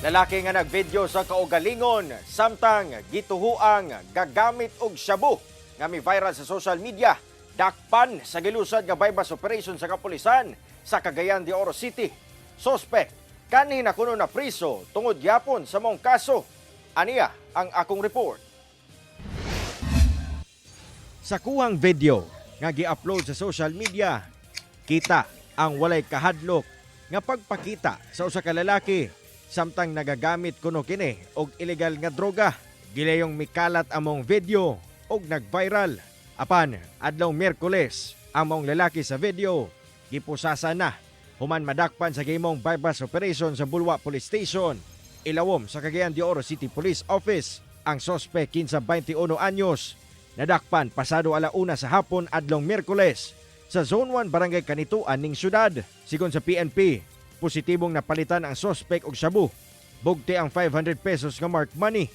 Lalaki nga nagvideo sa kaugalingon samtang gituhuang gagamit og shabu nga mi viral sa social media, dakpan sa gilusad nga buy-bust operation sa kapulisan sa Cagayan de Oro City. Suspect kanhi na kuno na priso tungod gyapon sa maong kaso. Aniya ang akong report. Sa kuhang video nga gi-upload sa social media, kita ang walay kahadlok nga pagpakita sa usa ka lalaki samtang nagagamit kuno kini og ilegal nga droga. Gilayong mikalat among video og nag-viral. Apan adlaw Miyerkules, ang maong lalaki sa video gipusasa na human madakpan sa gihimong buy-bust operation sa Bulua Police Station, ilawom sa Cagayan de Oro City Police Office. Ang sospek, kinsa 21 anyos, nadakpan pasado 1:00 sa hapon adlong Miyerkules sa Zone 1, Barangay Canitoan ning syudad. Sigon sa PNP, positibong napalitan ang sospek og shabu. Bugti ang 500 pesos nga mark money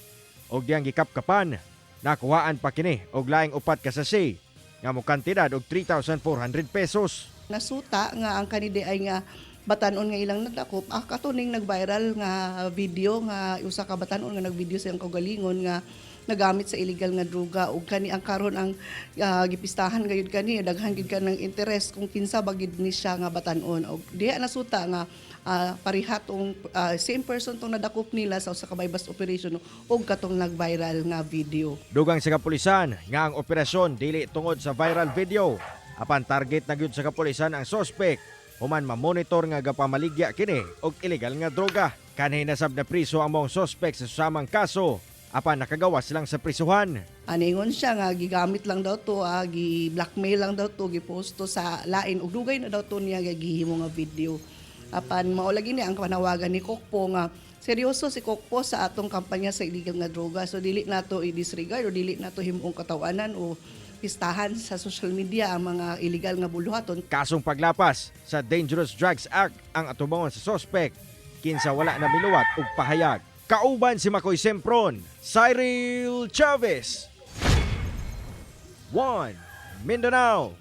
og diyang gikapkapan. Nakuhaan pa kini og laing upat ka sachet nga mokantidad og 3,400 pesos. Nasuta nga ang kani diay nga batanon nga ilang nadakop kato ning nag-viral nga video nga usa ka batanon nga nag-video sa iyang kaugalingon nga nagamit sa illegal nga droga. Ug kani ang karon ang gipistahan gayud kani, daghan gid ka ng interes kung kinsa ba gid ni siya nga batanon. Og diha nasuta nga pareha tong same person tong nadakop nila sa usa ka buy-bust operation ug katong nag-viral nga video. Dugang sa kapulisan nga ang operasyon dili tungod sa viral video. Apan target na gyud sa kapulisan ang suspect human mamonitor nga gapamaligya kini og ilegal nga droga. Kanhi na sab na priso ang maong suspect sa susamang kaso, apan nakagawas lang sa prisuhan. Aningon siya nga gigamit lang daw to, gi-blackmail lang daw to, gipost to sa lain ug dugay na daw to niya gihimo nga video. Apan mao lagi ni ang panawagan ni Kokpo nga seryoso si Kokpo sa atong kampanya sa illegal nga droga. So dili nato i-disregard o dili nato himong katawanan o pistahan sa social media ang mga illegal nga buluhaton. Kasong paglapas sa Dangerous Drugs Act ang atubangon sa suspect, kinsa wala na miluwat og pahayag. Kauban si Makoy Sempron, Cyril Chavez. 1 Mindanao.